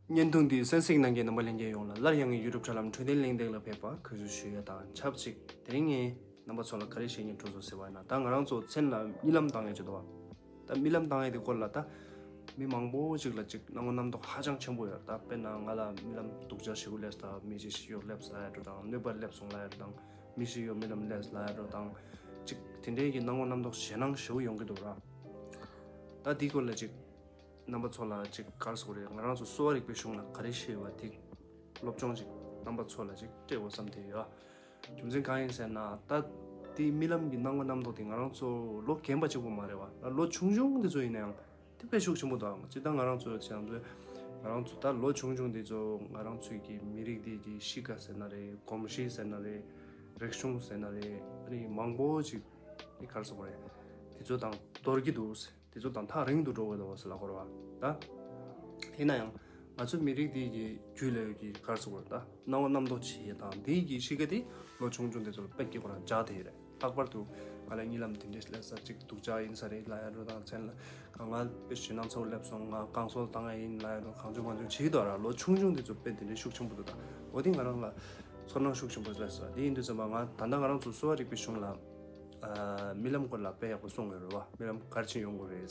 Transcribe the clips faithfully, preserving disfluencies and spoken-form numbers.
བརྙན་ཐུང་འདི་གསན་གཟིགས་གནང་མཁན་རྣམ་པ་ལྷན་རྒྱས་ཡོངས་ལ་སླར་ཡང་ཡུ་ཊུབ་དྲ་ལམ་འཕྲོད་བསྟེན་གླེང་སྟེགས་ལ་ཕེབས་པར་གུས་བསུ་ཞུ་ཡ་དང་ཆབས་ཅིག་དེ་རིང་ངས་རྣམ་པ་ཚོ་ལ་ག་རེ་བཤད་སྙིང་བྲོ་བཟོ་ཟེར་བ་ཡིན་ན། ད་ང་རང་ཚོ་མཚན་ལ་རྨི་ལམ་བཏང་ཡ་ཅིག་འདུག་བ། ད་རྨི་ལམ་བཏང་ཡ་དེ་སྐོར་ལ་ད་མི་མང་པོ་ཅིག་ལ་ཅིག་སྣང་བ་རྣམ་རྟོག་ཧ་ཅང་ཆེན་པོ་ཡོད་རེད། ད་དཔེར་ན་ང་ལ་རྨི་ལམ་སྡུག་ཅག་ཞེ་པོ་སླེབས་སོང་། མི་གཅིག་ཤི་ཡོད་སླེབས་སོང་ལབ་ཡ་འདྲ་དང་། གནོད་པ་སླེབས་སོང་ལབ་ཡ་འདྲ་དང་། མི་ཤི་ཡོད་རྨི་ལམ་སླེབས་ལབ་ཡ་འདྲ་དང་། ཅིག་དེ་འདྲའི་གི་སྣང་བ་རྣམ་རྟོག་ཞེད་སྣང་ཞེ་པོ་ཡོང་གི་འདུག་ར། ད་དེའི་སྐོར་ལ་ཅིག་རྣམ་པ་ཚོ་ལ་ཅིག་ག་རེ་ཟེར་དགོས་རེད། ང་རང་ཚོ་གསོ་བ་རིག་པའི་གཞུང་ལ་ག་རེ་བཤད་ཡོད་པ་དེ་སློབ་སྦྱོང་ཅིག་རྣམ་པ་ཚོ་ལ་ཅིག་སྤྲད་དགོས་བསམ་བསྡད་ཡོད། རྒྱུ་མཚན་གང་ཡིན་ཟེར་ན། ད་དེའི་རྨི་ལམ་གྱི་སྣང་བ་རྣམ་རྟོག་དེ་ང་རང་ཚོ་ལོ་རྒན་པ་གཅིག་པོ་མ་རེད་བ། ད་ལོ་ཆུང་ཆུང་དེ་ཚོ་ཡིན་ན་ཡང་དེ་དཔེ་ཤུགས་ཆེན་པོ་འདུག་ཨང་། སྤྱིར་བཏང་ང་རང་ཚོ་བྱས་ན་ང་རང་ཚོ་ད་ལོ་ཆུང་ཆུང་དེ་ཚོ་ང་རང་ཚོའི་གི་མི་རིགས་དེ་གི་གཤིས་ཀ་ཟེར་ན་རེད། གོམས་གཤིས་ཟེར་ན་རེད། རིག་གཞུང་ཟེར་ན་རེད། ཨ་ནི་མང་པོ་ཅིག་ཨ་ནི་ག་རེ་ཟེར་དགོས་རེད། དེ་ཚོ་དང་འདོར་གྱི་འདུག་དེ་ཚོ་དང་ཐག་རིང་དུ་འགྲོ་དགོས་འདུག་ཟེར་ལབ་དགོས་རེད་བ། ད་ཡིན་ན་ཡང་ང་ཚོ་མི་རིགས་དེ་གི་རྒྱུད་ལ་ཡོད་ཀྱི་ག་རེ་ཟེར་དགོས་རེད། ད་སྣང་བ་རྣམ་རྟོག་བྱེད་ཡས་དང་དེ་གི་གཤིས་ཀ་དེ་ལོ་ཆུང་ཆུང་དེ་ཚོ་ལ་དཔེ་སྐྱིད་པོ་རང་འཇགས་བསྡད་ཡོད་རེད། ལྷག་པར་དུ་ང་ལ་རྨི་ལམ་དེ་འདྲས་སླེབས་ས་ཅིག་སྡུག་ཅག་ཡིན་ས་རེད་ལབ་ཡ་འདྲ་དང་། མཚན་ལ་ང་ང་དཔེ་ཞེད་སྣང་ཚ་པོ་སླེབས་སོང་། ང་རྐང་སོལ་བཏང་ཡ་ཡིན་ལབ་ཡ་འདྲ། གང་བྱུང་མང་བྱུང་བྱེད་ཀྱི་འདུག་ར། ལོ་ཆུང་ཆུང་དེ་ཚོ་དཔེ་དེ་འདྲས་ཤུགས་ཆེན་པོ་འདུག་ད་འོ་དེ་ང་རང་ལ་ཚོར་སྣང་ཤུགས་ཆེན་པོ་སླེབས་སོང་། དེ་ཡིན་དུས་ཙམ་པ་ང་ད་ལྟ་ང་རང་ཚོ་གསོ་བ་རིག་པའི་གཞུང་ལ་ཨ་རྨི་ལམ་སྐོར་ལ་དཔེ་ཡག་པོ་གསུངས་ཡོད་རེད་བ། རྨི་ལམ་ག་རེ་བྱས་ཡོང་དགོས་རེད།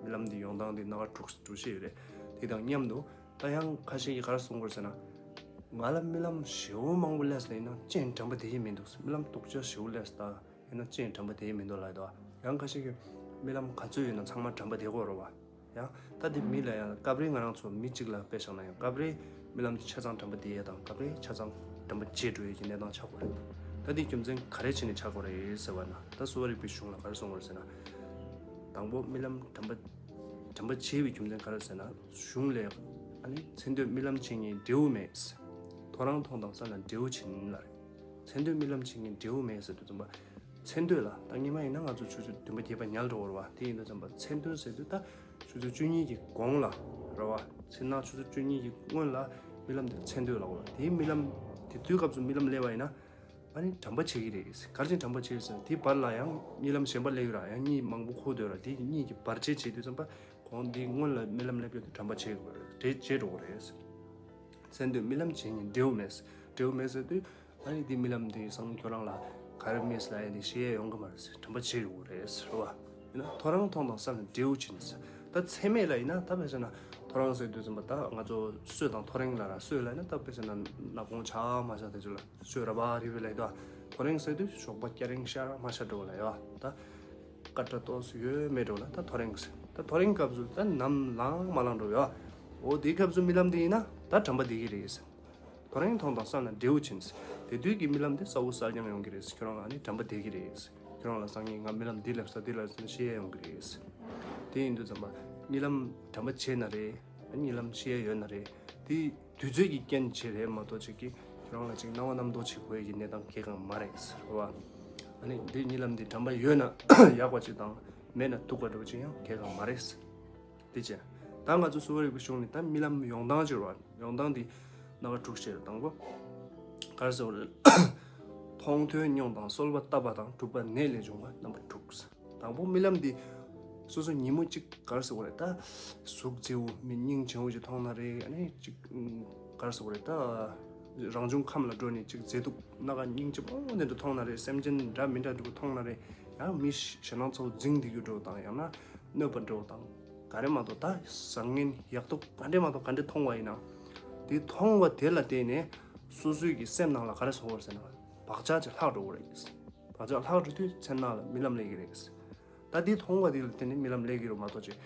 རྨི་ལམ་འདི་ཡོང་སྟངས་འདི་སྣ་ཁ་དྲུག་དྲུག་བཤད་ཡོད་རེད། དེ་དང་མཉམ་དུ་ད་ཡང་ཁ་ཤས་ཀྱིས་ག་རེ་གསུང་གི་ཡོད་ཟེར་ན། ང་ལ་རྨི་ལམ་ཞེ་པོ་མང་པོ་སླེབས་སོང་ཡིན་ན་རྐྱེན་དྲན་པ་བསྡད་ཀྱི་མི་འདུག་རྨི་ལམ་སྡུག་ཅག་ཞེ་པོ་སླེབས་སོང་ད་ཡིན་ན་རྐྱེན་དྲན་པ་བསྡད་ཀྱི་མི་འདུག་ལབ་ཡོད་དོ། ཡང་ཁ་ཤས་ཀྱིས་རྨི་ལམ་ག་ཚོད་ཡོད་ན་ཚང་མ་དྲན་པ་བསྡད་ཀྱི་ཡོད་རེད་བ། ཡང་ད་དེ་མི་ལ་ཡང་སྐབས་རེ་ང་རང་ཚོ་མི་གཅིག་ལ་དཔེ་བཞག་ན་ཡང་སྐབས་རེ་རྨི་ལམ་དེ་ཆ་ཚང་དྲན་པ་བསྡད་ཡས་དང་སྐབས་རེ་ཆ་ཚང་དྲན་པ་བརྗེད་འགྲོ་ཡས་ཀྱི་གནས་སྟངས་ཆགས་ཀྱི་ཡོད་རེད། ད་དེ་རྒྱུ་མཚན་ག་རེ་བྱས་ནས་ཆགས་ཀྱི་ཡོད་རེད་ཟེར་བ་ན། ད་གསོ་བ་རིག་པའི་གཞུང་ལ་ག་རེ་གསུངས་ཡོད་རེད་ཟེར་ན། དང་པོ་རྨི་ལམ་དྲན་པ་དྲན་པ་བརྗེད་པའི་རྒྱུ་མཚན་ག་རེ་ཟེར་ན། གཞུང་ལས་ཨ་ནི་མཚན་ཐོས་རྨི་ལམ་བྱེད་གཉིས་འབྲས་བུ་མེད། ཐོ་རངས་མཐོང་དང་བསམ་ལ་འབྲས་བུ་འབྱིན་ལབ་རེད། མཚན་ཐོས་རྨི་ལམ་བྱེད་གཉིས་འབྲས་བུ་མེད་ཟེར་དུས་ཙམ་པ། མཚན་ཐོས་ལ་ད་སྔོན་མ་ཡིན་ན་ང་ཚོ་ཆུ་ཚོད་བདུན་པ་བརྒྱད་པ་ཉལ་འགྲོ་བར་བ། དེ་ཡིན་དུས་ཙམ་པ་མཚན་ཐོས་ཟེར་དུས་ད་ཆུ་ཚོད་བཅུ་གཉིས་ཀྱི་གོང་ལ་རེད་བ། མཚན་ནག་ཆུ་ཚོད་བཅུ་གཉིས་ཀྱི་སྔོན་ལ་རྨི་ལམ་དེ་མཚན་ཐོས་ལབ་དགོས་རེད། དེའི་རྨི་ལམ་དེ་དུས་སྐབས་སུ་རྨི་ལམ་སླེབས་པ་ཡིན་ན་ཨ་ནི་དྲན་པ་བརྗེད་ཀྱི་རེད། ག་རེ་བྱས་དྲན་པ་བརྗེད་ཟེར་ན། དེའི་བར་ལ་ཡང་རྨི་ལམ་གཞན་པ་སླེབས་ཀྱི་རེད། ཡང་གཉིད་མང་པོ་ཁུག་སྡོད་རེད། དེ་གཉིད་ཀྱི་བར་ཆད་བྱེད་དུས་ཙམ་པ་གོང་དེའི་སྔོན་ལ་རྨི་ལམ་སླེབས་ཡོད་དེ་དྲན་པ་བརྗེད་དགོས་རེད། བརྗེད་བརྗེད་འགྲོ་གི་རེད། མཚན་ཐོས་རྨི་ལམ་བྱེད་གཉིས་འབྲས་བུ་མེད། འབྲས་བུ་མེད་ཟེར་དུས་ཨ་ནི་དེ་རྨི་ལམ་དེ་སང་ཁྱོད་རང་ལ་ག་རེ་རྨིས་ལབ་ཡ་དེ་ཤེས་ཡ་ཡོང་གི་མ་རེད་ཟེར། དྲན་པ་བརྗེད་འགྲོ་གི་རེད་ཟེར་བ། ཡིན་ན་ཐོ་རངས་མཐོང་དང་བསམ་ལ་འབྲས་བུ་འབྱིན་ཟེར། ད་མཚན་མེད་ལ་ཡིན་ན་ད་དཔེ་བྱས་ན་ཐོ་རངས་ཟེར་དུས་ཙམ་པ་ད་ང་ཚོ་སྲོད་དང་ཐོ་རངས་ལ་ར། སྲོད་ལ་ཡིན་ན་ད་དཔེ་བྱས་ན་ནག་ཁུང་ཆགས་མ་ཆགས་དེ་ཚོ་ལ་སྲོད་ར་བ་རི་བའི་ལ་ཡོད་དོ། ཐོ་རངས་ཟེར་དུས་ཞོགས་པ་སྐྱ་རེངས་ཤར་མ་ཤར་འགྲོ་ལ་ཡོད་ད། སྐད་སྒྲ་ཏོག་ཙམ་ཡོད་མེད་འགྲོ་ལ་ད་ཐོ་རངས་ཟེར། ད་ཐོ་རངས་སྐབས་སུ་ད་ནམ་ལངས་མ་ལངས་འགྲོ་ཡོད། འོ་དེའི་སྐབས་སུ་རྨི་ལམ་དེ་ཡིན་ན་ད་དྲན་པ་བསྡད་ཀྱི་རེད་ཟེར། ཐོ་རངས་མཐོང་དང་བསམ་ལ་འབྲས་བུ་འབྱིན། དེ་དུས་ཀྱི་རྨི་ལམ་དེ་གསལ་པོ་གསལ་རྐྱང་ཡོང་གི་རེད། ཁྱོད་རང་ལ་ནི་དྲན་པ་བསྡད་ཀྱི་རེད། ཁྱོད་རང་ལ་སང་ཉིན་ང་རྨི་ལམ་འདི་སླེབས་ས་འདི་ལ་ཤེས་ཡ་ཡོང་གི་རེད། དེ་ཡིན་དུས་ཙམ་པ་རྨི་ལམ་དྲན་པ་བྱས་ན་རེད། རྨི་ལམ་ཤེས་ཡ་ཡོད་ན་རེད། དེ་དུས་ཚོད་ཀྱི་རྐྱེན་བྱས་རེད་མ་གཏོགས་ཅིག་གིས་ཁྱོད་རང་ལ་ཅིག་སྣང་བ་རྣམ་རྟོག་བྱེད་དགོས་ཀྱི་གནས་སྟངས་གང་ཡང་མ་རེད་ཟེར་བ། ཨ་ནི་འདི་རྨི་ལམ་འདི་དྲན་པ་ཡོད་ན་ཡག་པ་ཅིག་དང་མེད་ན་སྡུག་པ་འདྲ་བོ་ཅིག་ཡང་གང་ཡང་མ་རེད། དེ་བྱས། ད་ང་ཚོ་གསོ་བ་རིག་པའི་གཞུང་ནས་ད་རྨི་ལམ་ཡོང་སྟངས་ཅིག་རེད་བ། ཡོང་སྟངས་འདི་རྣམ་པ་དྲུག་ཅིག་རེད། དང་པོ། ག་རེ་ཟེར་བ་རེད། མཐོང་ཐོས་མྱོང་དང་གསོལ་བ་བཏབ་པ་དང་། དྲུག་པ་ནད་ལས་བྱུང་བ་རྣམ་པ་དྲུག་དང་པོ་རྨི་ལམ་འདི་སོ་སོ་ཉིན་མོ་གཅིག་ག་རེ་ཟེར་བ་རེད། ད་གཟུགས་མཛེས་པོ་མི་སྙིང་རྗེ་པོ་ཅིག་མཐོང་ན་རེད། ཨ་ནི་གཅིག་ག་རེ་ཟེར་བ་རེད། ད་རང་བྱུང་ཁམས་ལ་འགྲོ་ནས་གཅིག་མཛེས་སྡུག་སྣ་ཁ་སྙིང་རྗེ་པོ་འདི་འདྲ་མཐོང་ན་རེད། སེམས་ཅན་འདྲ་མི་འདྲ་འདྲ་པོ་མཐོང་ན་རེད། ཡང་མི་ཞེད་སྣང་ཚ་པོ་འཛིང་བསྡད་རྒྱུ་འདྲ་པོ་དང་ཡང་ན་གནོད་པ་འདྲ་པོ་དང་ག་རེ་མ་གཏོགས། ད་བཟང་ངན་ཡག་སྡུག་ག་འདྲ་མ་གཏོགས་ག་འདྲ་མཐོང་བ་ཡིན་ན། དེ་མཐོང་བ་དེ་ལ་བརྟེན་ནས་སོ་སོའི་གི་སེམས་ནང་ལ་ག་རེ་བཟོ་བར་ཟེར་ན། བག་ཆགས་ཅིག་ལྷག་འགྲོ་གི་རེད། བག་ཆགས་ལྷག་འགྲོ་དུས་མཚན་ནང་ལ་རྨི་ལམ་སླེབས་ཀྱི་རེད། ད་དེ་མཐོང་བ་དེ་ལ་བརྟེན་ནས་རྨི་ལམ་སླེབས་ཀྱི་རེད་མ་གཏོགས་ཅིག་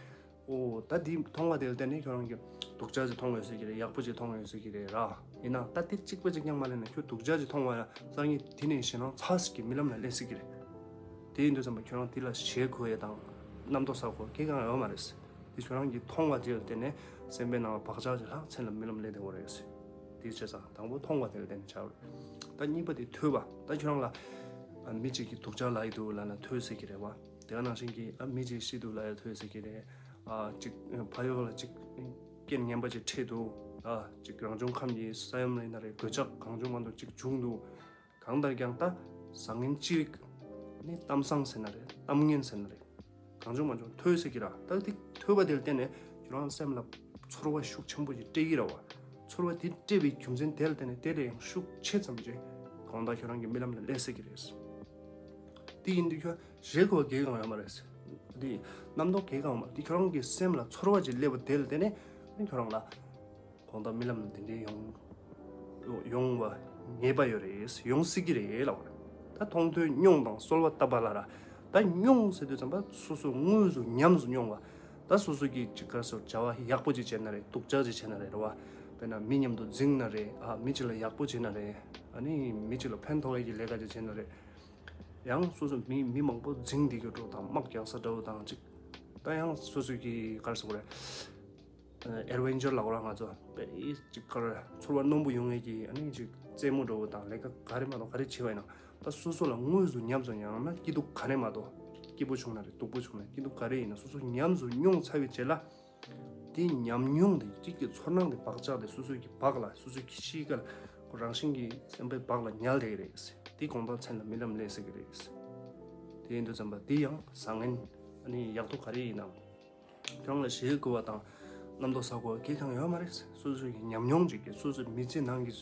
འོ་ད་དེ་མཐོང་བ་དེ་ལ་བརྟེན་ནས་ཁྱོད་རང་གི་སྡུག་ཅག་ཅིག་མཐོང་ཡོད་ཟེར་གྱི་རེད། ཡག་པོ་ཅིག་མཐོང་ཡོད་ཟེར་གྱི་རེད་ར། ཡིན་ན་ད་དེ་གཅིག་པ་གཅིག་རྐྱང་མ་ལེན་ན་ཁྱོད་སྡུག་ཅག་ཅིག་མཐོང་བ་ལ་སང་ཉིན་དེ་ནས་ཞེད་སྣང་ཚ་ཟེར་གྱི་རྨི་ལམ་ལ་སླེབས་སྲིད་ཀྱི་རེད། དེ་ཡིན་དུས་ཙམ་པ་ཁྱོད་རང་དེ་ལ་ཞེད་དགོས་ཡས་དང་རྣམ་རྟོག་ཟ་དགོས་གང་ཡང་ཡོད་མ་རེད། དེ་ཁྱོད་རང་གི་མཐོང་བ་དེ་ལ་བརྟེན་ནས་སེམས་པའི་ནང་ལ་བག་ཆགས་ཅིག་ལྷག་མཚན་ལ་རྨི་ལམ་སླེབས་བསྡད་ཡོད་རེད། དེ་བྱས་ཙང་དང་པོ་མཐོང་བ་དེ་ལ་བརྟེན་ནས་ཆགས་རེད། ད་གཉིས་པ་དེ་ཐོས་པ། ད་ཁྱོད་རང་ལ་ཨ་མི་གཅིག་གིས་སྡུག་ཅག་ལབ་ཀྱི་འདུག་ལབ་ན་ཐོས་ཟེར་གྱི་རེད་བ། དེ་ག་ནང་བཞིན་གྱི་ཨ་མི་གཅིག་ཤི་འདུག་ལབ་ཡ་ཐོས་ཟེར་གྱི་རེད། ཨ་གཅིག་ཕ་ཡུལ་ལ་གཅིག་རྐྱེན་ངན་པ་ཅིག་འཕྲད་འདུག་ཨ་གཅིག་རང་བྱུང་ཁམས་ཀྱི་ས་ཡོམ་ལ་ཡིན་ན་རེད། གོད་ཆག་གང་བྱུང་མང་བྱུང་ཅིག་བྱུང་འདུག་གང་ལྟར་ཀྱང་ད་བཟང་ངན་ཅི་རིགས་ནི་གཏམ་བཟང་ཟེར་ན་རེད། གཏམ་ངན་ཟེར་ན་རེད། གང་བྱུང་མང་བྱུང་ཐོས་ཟེར་གྱི་ར། ད་དེ་ཐོས་པ་དེ་ལ་བརྟེན་ནས་ཁྱོད་རང་སེམས་ལ་ཚོར་བ་ཤུགས་ཆེན་པོ་ཞིག་སྤྲད་ཀྱི་ར་བ། ཚོར་བ་དེ་སྤྲད་པའི་རྒྱུ་མཚན་དེ་ལ་བརྟེན་ནས་དེ་ལས་ཡང་ཤུགས་ཆེ་ཙམ་གྱིས་གང་ལྟར་ཁྱོད་རང་གི་རྨི་ལམ་ལ་སླེབས་སྲིད་ཀྱི་རེད། དེ་ཡིན་དུས་ཁྱོད་རེད་གོ་གེ་གང་ཡོད་མ་རེད། དེ་རྣམ་རྟོག་གེ་གང་ཡོད་མ་རེད། དེ་ཁྱོད་རང་གི་སེམས་ལ་ཚོར་བ་ཅིག་སླེབས་པ་དེ་ལ་བརྟེན་ནས་ཁྱོད་རང་ལ་གང་ལྟར་རྨི་ལམ་ལ་དེ་འདྲའི་ཡོང་ཡོང་བ་ངེས་པ་ཡོད་རེད། ཡོང་སྲིད་ཀྱི་རེད་ལབ་པ་རེད། ད་མཐོང་ཐོས་མྱོང་དང་གསོལ་བ་བཏབ་པ་ལ་ར། ད་མྱོང་ཟེར་དུས་ཙམ་པ་སོ་སོ་དངོས་སུ་ཉམས་སུ་མྱོང་བ། ད་སོ་སོ་གིས་ཅིག་ག་རེ་ཟེར་བྱ་བ་ཡག་པོ་ཅིག་བྱས་ན་རེད། སྡུག་ཅག་ཅིག་བྱས་ན་རེད། རེད་བ། དཔེར་ན་མི་མཉམ་དུ་འཛིང་ན་རེད། ཨ་མི་གཅིག་ལ་ཡག་པོ་བྱས་ན་རེད། ཨ་ནི་མི་གཅིག་ལ་ཕན་ཐོགས་ཡས་ཀྱི་ལས་ཀ་ཅིག་བྱས་ན་རེད། ཡང་སོ་སོ་མི་མི་མང་པོ་འཛིང་བསྡད་རྒྱུ་འདྲ་བོ་དང་དམག་རྒྱག་ས་འདྲ་བོ་དང་ཅིག་ད་ཡང་སོ་སོ་གིས་ག་རེ་ཟེར་དགོས་རེད། ཨེ་ཌི་ཝེན་ཅར་ལབ་དགོས་ར། ང་ཚོ་དཔེ་ཅིག་ག་རེ་ཚོར་བ་རྣོན་པོ་ཡོང་ཡས་ཀྱི་ཨ་ནི་ཅིག་རྩེད་མོ་འདྲ་བོ་དང་ལས་ཀ་ག་རེ་མ་གཏོགས་ག་རེ་བྱེད་པ་ཡིན་ན། ད་སོ་སོ་ལ་དངོས་སུ་ཉམས་སུ་མྱོང་ན་སྐྱིད་སྡུག་ག་རེ་མ་གཏོགས། སྐྱིད་པོ་བྱུང་ན་རེད། སྡུག་པོ་བྱུང་ན་རེད། སྐྱིད་སྡུག་ག་རེ་ཡིན་ན་སོ་སོ་ཉམས་སུ་མྱོང་ཚར་བའི་རྗེས་ལ། དེའི་ཉམས་མྱོང་དེ་གཅིག་གི་ཚོར་སྣང་དེ་བག་ཆགས་དེ་སོ་སོའི་གི་བག་ལ་སོ་སོའི་གི་གཤིས་ཀ་ལ་རང་བཞིན་གྱི་སེམས་པའི་བག་ལ་ཉལ་བསྡད་ཀྱི་རེད། དེ་གང་ལྟར་མཚན་ལ་རྨི་ལམ་སླེབས་སྲིད་ཀྱི་རེད། དེ་ཡིན་དུས་ཙམ་པ་དེ་ཡང་བཟང་ངན་ཨ་ནི་ཡག་སྡུག་ག་རེ་ཡིན་ནའང་། ཁྱོད་རང་ལ་ཞེད་དགོས་པ་དང་རྣམ་རྟོག་ཟ་དགོས་པ་གང་ཡང་ཡོད་མ་རེད། སོ་སོ་གི་ཉམས་མྱོང་ཅིག་གིས་སོ་སོའི་མི་ཚེ་ནང་གི་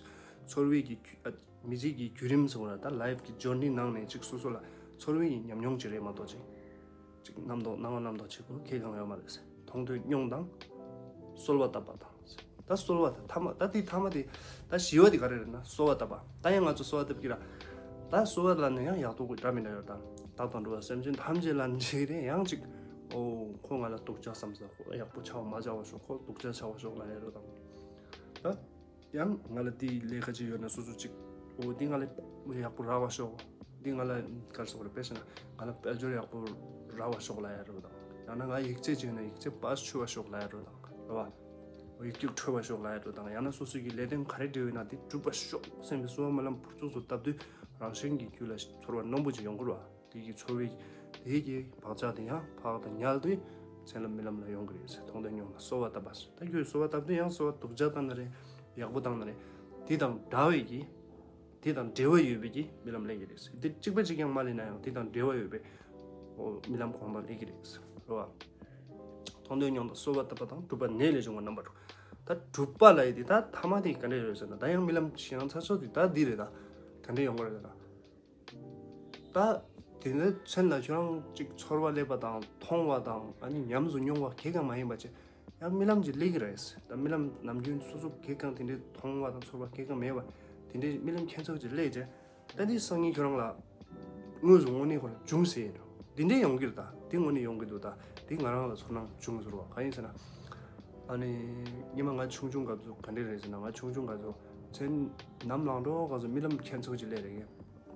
ཚོར་བའི་གི་ཨ་མི་ཚེ་གི་བརྒྱུད་རིམ་ཟེར་བ་ལ་ད་ལའིབ་གི་ཇོར་ནི་ནང་ནས་ཅིག་སོ་སོ་ལ་ཚོར་བའི་གི་ཉམས་མྱོང་ཅིག་རེད་མ་གཏོགས་ཅིག་ཅིག་རྣམ་རྟོག་སྣང་བ་རྣམ་རྟོག་ཆེ་དགོས་གང་ཡང་ཡོད་མ་རེད། མཐོང་ཐོས་མྱོང་དང་གསོལ་བ་བཏབ་པ་དང་། ད་གསོལ་བ་དང་ཐ་མ་ད་དེ་ཐ་མ་དེ་ད་བཞི་བ་དེ་ག་རེ་རེད་ན་གསོལ་བ་བཏབ་པ། ད་ཡང་ང་ཚོ་གསོལ་བ་བཏབ་ཀྱི་ར། ད་གསོལ་བ་ལ་ནི་ཡང་ཡག་སྡུག་གི་འདྲ་མི་འདྲ་ཡོད་དང་། བདག་དང་འགྲོ་བ་སེམས་ཅན་ཐམས་ཅད་ལ་འཇིགས་རེ་ཡང་ཅིག་ཨོ་ཁོ་ང་ལ་སྡུག་ཅག་བསམ་ས། ཁོ་ཡག་པོ་ཆགས་མ་ཆགས་པ་ཤོག་ཁོ་སྡུག་ཅག་ཆགས་པ་ཤོག་ལ་ཡ་རོ་དང་། ད་ཡང་ང་ལ་དེའི་ལས་ཀ་ཅིག་ཡོད་ན་སོ་སོ་ཅིག་ཨོ་འདི་ང་ལ་ཡག་པོ་རག་པ་ཤོག་འདི་ང་ལ་གར་སོག་རེ་དཔེ་བྱས་ན་ང་ལ་དཔལ་འབྱོར་ཡག་པོ་རག་པ་ཤོག་ལ་ཡ་རོ་དང་། ཡང་ན་ང་ཡིག་ཚད་ཅིག་ཡོད་ན་ཡིག་ཚད་པ་ཆུ་བ་ཤོག་ལ་ཡ་རོ་དང་། རེད་བ། ཡིག་རྒྱུགས་འཕྲོད་པ་ཤོག་ལ་ཡ་རོ་དང་། ཡང་ན་སོ་སོ་གི་ལས་དོན་ག་རེ་འབྲེལ་ཡོད་ན་དེ་འགྲུབ་པ་ཤོག་སེམས་ཀྱི་གསོལ་བ་སྨོན་ལམ་ཕུར་ཚུགས་སུ་བཏབ་དུས་རང་བཞིན་གྱི་རྒྱུད་ལ་ཚོར་བ་རྣོན་པོ་ཅིག་ཡོང་གི་རེད་བ། དེ་གི་ཚོར་བའི་དེ་གི་བག་ཆགས་དེ་ཡང་ཕར་དང་ཉལ་དུས་མཚན་ལ་རྨི་ལམ་ལ་ཡོང་གི་རེད་ཟེར། མཐོང་ཐོས་མྱོང་ལ་གསོལ་བ་བཏབ་པ་ཟེར། ད་ཁྱོད་གསོལ་བ་བཏབ་དུས་ཡང་གསོལ་བ་སྡུག་ཅག་བཏང་ན་རེད། ཡག་པོ་བཏང་ན་རེད། དེ་དང་འདྲ་བའི་གི་དེ་དང་འབྲེལ་བ་ཡོད་པའི་གི་རྨི་ལམ་སླེབས་ཀྱི་རེད་ཟེར། དེ་གཅིག་པ་གཅིག་རྐྱང་མ་སླེབས་ན་ཡང་དེ་དང་འབྲེལ་བ་ཡོད་པའི་ཨོ་རྨི་ལམ་གང་མང་སླེབས་ཀྱི་རེད་ཟེར། རེད་བ། མཐོང་ཐོས་མྱོང་དང་གསོལ་བ་བཏབ་པ་དང་གྲུབ་པ་ནད་ལས་བྱུང་བ་རྣམ་པ་དྲུག་ད་གྲུབ་པ་ལ་ཡི་དེ་ད་ཐ་མ་དེ་ག་འདྲ་ཡོད་ཟེར་ན། ད་ཡང་རྨི་ལམ་ཞེ་སྡང་ཚ་ཚོ་དེ་ད་འདི་རེད། ད་ག་འདྲ་ཡོང་གི་རེད་ད། ད་དེ་འདྲ་མཚན་ལ་ཁྱོད་རང་ཅིག་ཚོར་བ་སླེབས་པ་དང་མཐོང་བ་དང་ཨ་ནི་ཉམས་སུ་མྱོང་བ་གང་ཡང་མ་ཡིན་པ་ཅིག་ཡང་རྨི་ལམ་ཅིག་སླེབས་ཀྱི་རེད། ད་རྨི་ལམ་ནམ་རྒྱུན་སོ་སོ་གང་ཡང་དེ་འདྲའི་མཐོང་བ་དང་ཚོར་བ་གང་ཡང་མེད་པ་དེ་འདྲའི་རྨི་ལམ་ཁྱད་མཚར་ཅིག་སླེབས་རྗེས། ད་འདི་སང་ཉིན་ཁྱོད་རང་ལ་དངོས་སུ་དངོས་གནས་ཁོ་རང་འབྱུང་སྲིད་ཡིན་འགྲོ། འདི་འདྲའི་ཡོང་གི་རེད། ད་འདི་དངོས་གནས་ཡོང་གི་འདུག་ད་འདི་ང་རང་ལ་ཚོར་སྣང་བྱུང་ཟེར་བ་གང་ཡིན་ཟེར་ན། ཨ་ནི་སྔོན་མ་ང་ཆུང་ཆུང་སྐབས་སུ་ག་འདྲ་རེད་ཟེར་ན། ང་ཆུང་ཆུང་སྐབས་སུ་མཚན་ནམ་ལངས་འགྲོ་སྐབས་སུ་རྨི་ལམ་ཁྱད་མཚར་ཅིག་སླེབས་རེད།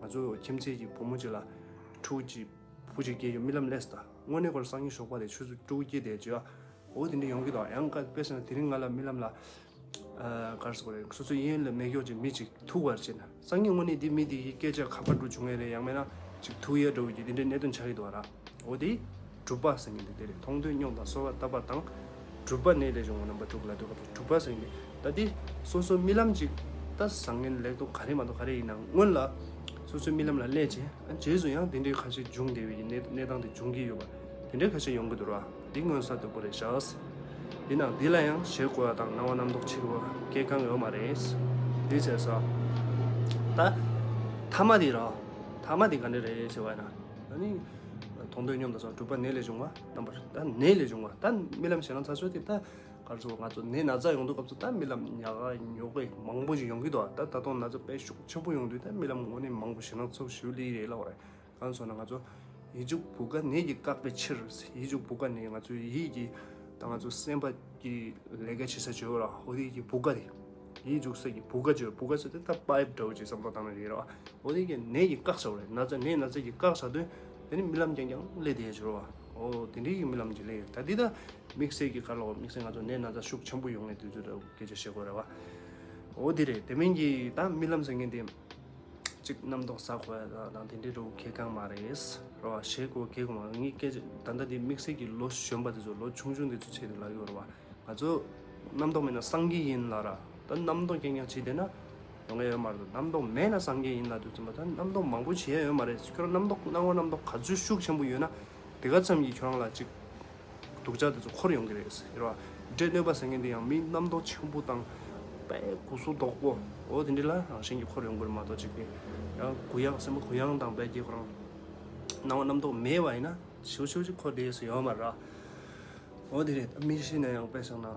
ང་ཚོ་ཁྱིམ་མཚེས་ཀྱི་བུ་མོ་ཅིག་ལ་ཕྲུ་གུ་ཅིག་བུ་ཅིག་སྐྱེས་ཡོད་རྨི་ལམ་སླེབས་སོང་། ད་དངོས་གནས་ཁོ་རང་སང་ཉིན་ཞོགས་པ་དེ་ཆུ་ཚོད་དྲུག་སྐྱེས་དེ་བྱོས། འོ་དེ་འདྲ་ཡོང་གི་འདུག་ཡང་དཔེ་བྱས་ན་དེ་རིང་ང་ལ་རྨི་ལམ་ལ། ཨ་ག་རེ་ཟེར་དགོས་རེད། སོ་སོའི་གཡས་གཡོན་ལ་མེ་སྒྱོགས་ཅིག་མི་ཅིག་ཐུག་པ་བྱས་ན། སང་ཉིན་དངོས་གནས་དེ་མི་དེ་ཡི་སྐད་ཆ་ཁ་པར་འགྲོ་བྱུང་ཡས་རེད། ཡང་མིན་ན་ཅིག་ཐུག་ཡས་འདྲ་བོ་ཅིག་དེ་འདྲའི་གནད་དོན་ཆགས་ཀྱི་འདུག་ར། འོ་དེ་གྲུབ་པ་ཟེར་མཁན་དེ་དེ་རེད། མཐོང་ཐོས་མྱོང་དང་གསོལ་བ་བཏབ་པ་དང་། གྲུབ་པ་ནད་ལས་བྱུང་བ་རྣམ་པ་དྲུག་ལ་ལྟོས་པ་དང་གྲུབ་པ་ཟེར་མཁན་དེ། ད་དེ་སོ་སོའི་རྨི་ལམ་ཅིག་ད་བཟང་ངན་ལེགས་སྡུག་ག་རེ་མ་གཏོགས་ག་རེ་ཡིན་ནའང་སྔོན་ལ་སོ་སོའི་རྨི་ལམ་ལ་སླེབས་རྗེས། ཨ་རྗེས་སུ་ཡང་དེ་འདྲའི་ཁ་ཤས་འབྱུང་བསྡད་པའི་གནས་གནས་སྟངས་དེ་འབྱུང་གི་ཡོད་པ་དེ་འདྲའི་ཁ་ཤས་ཡོང་གི་འདུག་ར། འདི་མངོན་གསལ་དོད་པོ་རེད་ཤག་ཡིན་ནའང་འདི་ལ་ཡང་ཞེད་དགོས་པ་དང་སྣང་བ་རྣམ་རྟོག་ཆེ་དགོས་པ་གང་ཡང་ཡོད་མ་རེད། འདི་བྱས་ཙང་ད་ཐ་མ་དེ་ར། ཐ་མ་དེ་ག་འདྲ་རེད་ཟེར་བ་ཡིན་ན། ཨ་ནི་མཐོང་ཐོས་མྱོང་དང་གསོལ་བ། གྲུབ་པ་ནད་ལས་བྱུང་བ་རྣམ་པར། ད་ནད་ལས་བྱུང་བ། ད་རྨི་ལམ་ཞེ་སྡང་ཚ་ཚོ་དེ་ད་ག་རེ་ཟེར། ང་ཚོ་ནད་ན་ཚ་ཡོང་དུས་སྐབས་སུ་ད་རྨི་ལམ་ཉག་ག་ཉོག་ག་མང་པོ་ཞིག་ཡོང་གི་འདུག་ད་ད་དུང་ན་ཚ་དཔེ་ཤུགས་ཆེན་པོ་ཡོང་དུས་ད་རྨི་ལམ་དངོས་གནས་མང་པོ་ཞེ་སྡང་ཚ་བོ་ཞེ་པོ་སླེབས་ཀྱི་རེད་ལབ་པ་རེད། གང་སོང་ན་ང་ཚོ་ཡིད་འཇུག་བུ་ག་ནད་ཀྱིས་བཀག་པའི་ཕྱིར། ཡིད་འཇུག་བུ་ག་ནི་ང་ཚོའི་ཡིད་ཀྱི་ད་ང་ཚོ་སེམས་པ་གི་ལས་ཀ་བྱེད་ས་བྱོས་ར། འོ་དེ་གི་བུ་ག་དེ། ཡིད་འཇུག་ས་གི་བུ་ག་བྱོས། བུ་ག་ཟེར་དེ་ད་པའིབ་འདྲ་བོ་ཅིག་བསམ་བློ་བཏང་ན་རེད་ར། འོ་དེ་གི་ནད་ཀྱིས་བཀག་བྱ་བ་རེད། ན་ཚ་ནད་ན་ཚ་གིས་བཀག་བྱ་དུས་དེ་ནི་རྨི་ལམ་རྐྱང་རྐྱང་སླེབས་བསྡད་ཡ་བྱོས་ར། འོ་དེ་འདྲའི་གི་རྨི་ལམ་ཅིག་སླེབས་ཡོད། ད་འདི་ད་དམིགས་བསལ་གྱི་ག་ལ་བ་དམིགས་བསལ་ང་ཚོ་ནད་ན་ཚ་ཤུགས་ཆེན་པོ་ཡོང་ངེས་དུས་ཚོད་འདྲ་བོ་སྐད་ཆ་བཤད་དགོས་ར་བ། འོ་དེ་རེད། དེ་མིན་གྱི་ད་རྨི་ལམ་ཟེར་མཁན་དེ། གཅིག་རྣམ་རྟོག་ཟ་དགོས་ཡ་དང་དེ་འདྲའི་འདྲ་བོ་གང་ཡང་མ་རེད། རེད་བ། ཞེད་དགོས་གང་ཡང་མ་རེད། ངས་སྐད་ཆ་ད་ལྟ་འདི་དམིགས་བསལ་གྱི་ལོ་གཞོན་པ་དེ་ཚོ་ལོ་ཆུང་ཆུང་དེ་ཚོའི་ཆེད་དུ་ལབ་ཡོད་རེད་བ། ང་ཚོ་རྣམ་རྟོག་མེད་ན་སངས་རྒྱས་ཡིན་ལབ་ར། ད་རྣམ་རྟོག་རྐྱང་རྐྱང་བྱས་བསྡད་ན་ཡོང་གི་ཡོད་མ་རེད། རྣམ་རྟོག་མེད་ན་སངས་རྒྱས་ཡིན་ལབ་དུས་ཙམ་པ་ད་རྣམ་རྟོག་མང་པོ་བྱེད་ཡ་ཡོད་མ་རེད། ཁྱོད་རང་རྣམ་རྟོག་སྣང་བ་རྣམ་རྟོག་ག་ཚོད་ཤུགས་ཆེན་པོ་ཡོད་ན་དེ་ག་ཙམ་གྱིས་ཁྱོད་རང་ལ་ཅིག་སྡུག་ཅག་དེ་ཚོ་འཁོར་ཡོང་གི་རེད། ཡོད་རེད་བ། འདྲེ་གནོད་པ་ཟེར་མཁན་དེ་ཡང་མི་རྣམ་རྟོག་ཆེན་པོ་དང་ དཔེ་སྒུག་སུ་དོག་པོ། འོ་དེ་འདྲ་ལ་རང་བཞིན་གྱིས་འཁོར་ཡོང་གི་རེད་མ་གཏོགས་ཅིག་གི་ཡང་གུ་ཡངས་སེམས་པ་གུ་ཡངས་དང་དཔེ་གི་ཁོ་རང་སྣང་བ་རྣམ་རྟོག་མེད་པ་ཡིན་ན་ཞིའུ་ཞིའུ་ཅིག་འཁོར་བསྡད་ཡོད་ས་ཡོད་མ་རེད། འོ་དེ་རེད། མི་ཤི་ན་ཡང་དཔེ་བཞག་ན།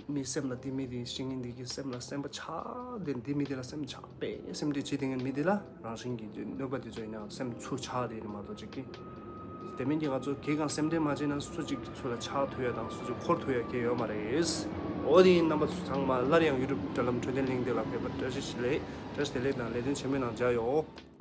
མི་སེམས་ལ་དེ་མི་དེ་ཤི་ངན་དེ་གི་སེམས་ལ་སེམས་པ་ཆགས་དེ་དེ་མི་དེ་ལ་སེམས་ཆགས་པས་སེམས་དེ་བྱེད་དེ་ངན་མི་དེ་ལ་རང་བཞིན་གྱི་གནོད་པ་དེ་ཚོ་ཡིན་ན་སེམས་ཚུར་ཆགས་དེ་ཡིན་མ་གཏོགས་ཅིག་གི་དེ་མིན་གྱི་ང་ཚོ་གེ་གང་སེམས་ཁྲལ་མ་བྱས་ན་སུ་གཅིག་ཚུར་ལ་ཆགས་ཐུབ་ཡ་དང་སུ་གཅིག་འཁོར་ཐུབ་ཡ་གེ་ཡོད་མ་རེད། འོ་དེ་ཡིན། རྣམ་པ་ཚོ་ཚང་མ་སླར་ཡང་ཡུ་ཊུབ་དྲ་ལམ་འཕྲོད་བསྟེན་གླེང་སྟེགས་ལ་ཕེབས་པར་བཀྲ་ཤིས་བདེ་ལེགས། བཀྲ་ཤིས་བདེ་ལེགས་དང་ལེགས་ལྡན་ཆེན་མོའི་ནང་མཇལ་ཡོང་།